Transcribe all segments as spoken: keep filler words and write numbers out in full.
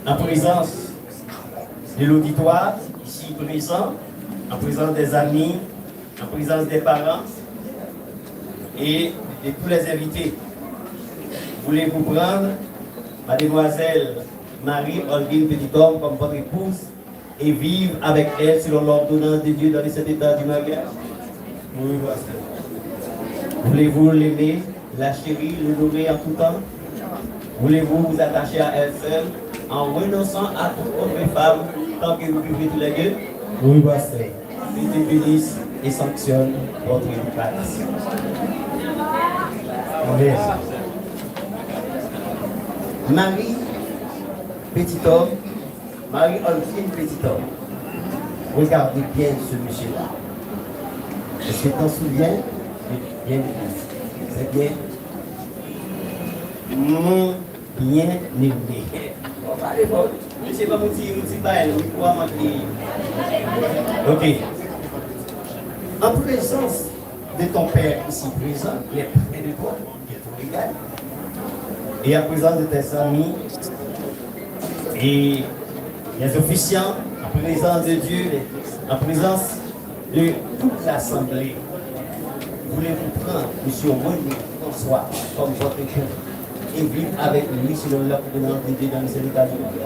En présence de l'auditoire, ici présent, en présence des amis, en présence des parents et de tous les invités, voulez-vous prendre mademoiselle Marie Olguine Petit-Homme comme votre épouse et vivre avec elle selon l'ordonnance de Dieu dans les saints états du mariage? Oui, pasteur. Voulez-vous l'aimer, la chérir, l'honorer en tout temps? Voulez-vous vous attacher à elle seule en renonçant à toute autre femme tant que vous vivrez tous les deux? Oui, pasteur. Que Dieu bénisse et sanctionne votre déclaration. Amen. Marie Petit-Homme, Marie Olguine Petit-Homme, regardez bien ce monsieur-là. Est-ce que tu t'en souviens? Bien, c'est bien. Mon bien-aimé. Bon, pale fò. Mesye, ban m yon ti, yon ti bagay, mikwo a manke. Ok. En présence de ton père ici présent, les près de toi, et à présence de tes amis et les officiants, en présence de Dieu, en présence de toute l'assemblée, voulez-vous prendre monsieur René François comme votre époux et vivre avec lui selon l'ordonnance de Dieu dans le saint état du monde?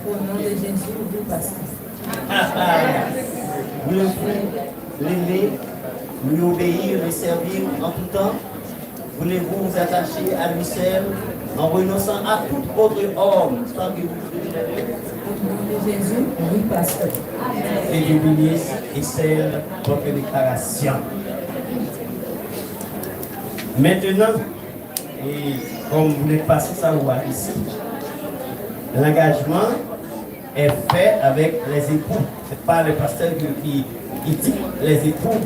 Au nom de Jésus, oui, pasteur. Voulez-vous l'aimer, lui obéir, le servir en tout temps? Voulez-vous vous attacher à lui seul en renonçant à tout autre homme tant que vous... Au nom de Jésus, oui, pasteur. Que Dieu bénisse et scelle votre déclaration. Maintenant, et comme vous n'êtes pas sans savoir ici, l'engagement est fait avec les époux. C'est pas le pasteur qui, qui, qui dit les époux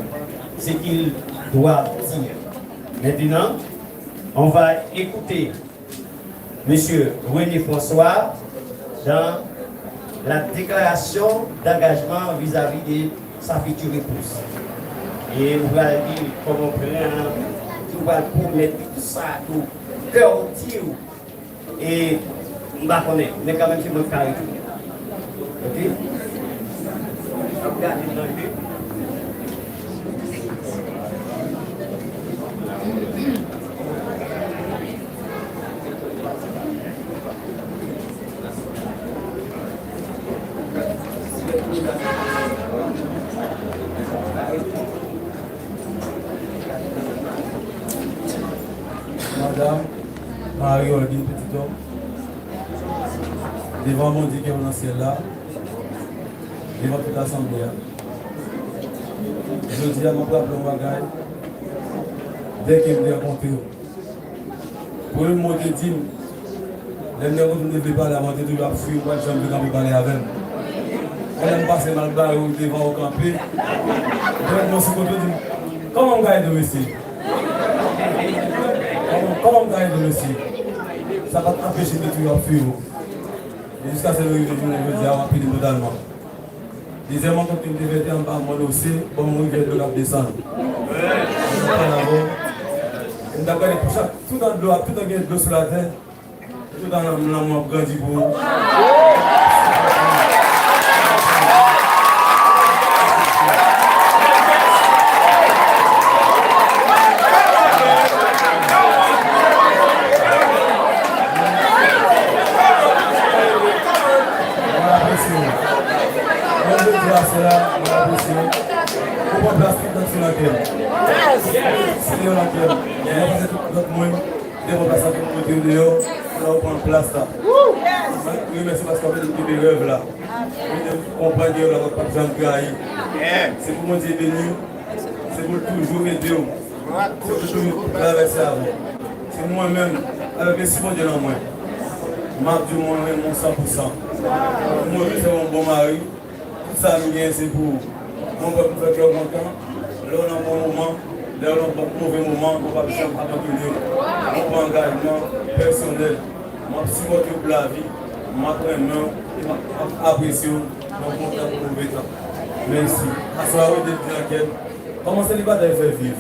ce qu'ils doivent dire. Maintenant, on va écouter monsieur René François dans la déclaration d'engagement vis-à-vis de sa future épouse. E ou pral di kòman w pran, ou pral pwomèt li tout sa tou kè w di w. E m pa konnen, men kanmenm se mwen k ka retounen. Ok? Ap gade nan je. Madanm Marie Olguine Petit-Homme, devan Bondye ki nan syèl la, devan tout asanble a, jodi a, m ap raple yon bagay, dèke m te rankontre w. Premye mo w te di m, lè m te konn te vle pale avè w, te toujou ap swiv ou, pa t janm te kanpe pale avè m. Kon lè m pase m al bare w devan ou kanpe. Lè m sou kote w di m, kòman m ka ede w mesye? Kòman, kòman m ka ede w mesye? Sa pa t anpeche m te toujou ap swiv ou. E jiskaske nou rive jounen jodi a, w ap ede m totalman. Dezyèm rankont ke m te fè te anba mòn Ose, bò rivyè dlo k ap desann. Mwen pa dakò. E m t ap gade pou chak, toutan dlo ap, toutan gen dlo sou latè, toutan lanmou ap grandi pou ou. Mwen apresye w. Mwen jodi a, sè a, mwen apresye w. Ou pran plas tout nèg sou nan kè m. Senyè nan kè m. Mwen pase tout lòt mwen, devan plas la, tout mwen te deyò, pou la ou pran plas la. Mwen remèsye paske w ap ede m kenbe rèv la. Ou ede m konprann gen rèv la, pa janm trayi. Se pou Bondye beni w. Se pou l toujou ede w. Se pou l toujou travèse avè w. Se mwen menm, avèk lespri Bondye nan mwen, m ap di w mwen renmen w san pou san. Mwen vle fè w yon bon mari. Tout sa m gen se pou ou. Mwen kwè pou fè kè w kontan. Lè w nan bon moman, lè w nan bon, move moman, mwen p ap janm abandone w. Mwen pran angajman pèsonèl. M ap sipòte w pou lavi. M ap renmen w e m ap, m ap apresye w nan bon tan kou move tan. Mèsi. Aswè a, rete di nan kè m. Kòman selibatè fè viv?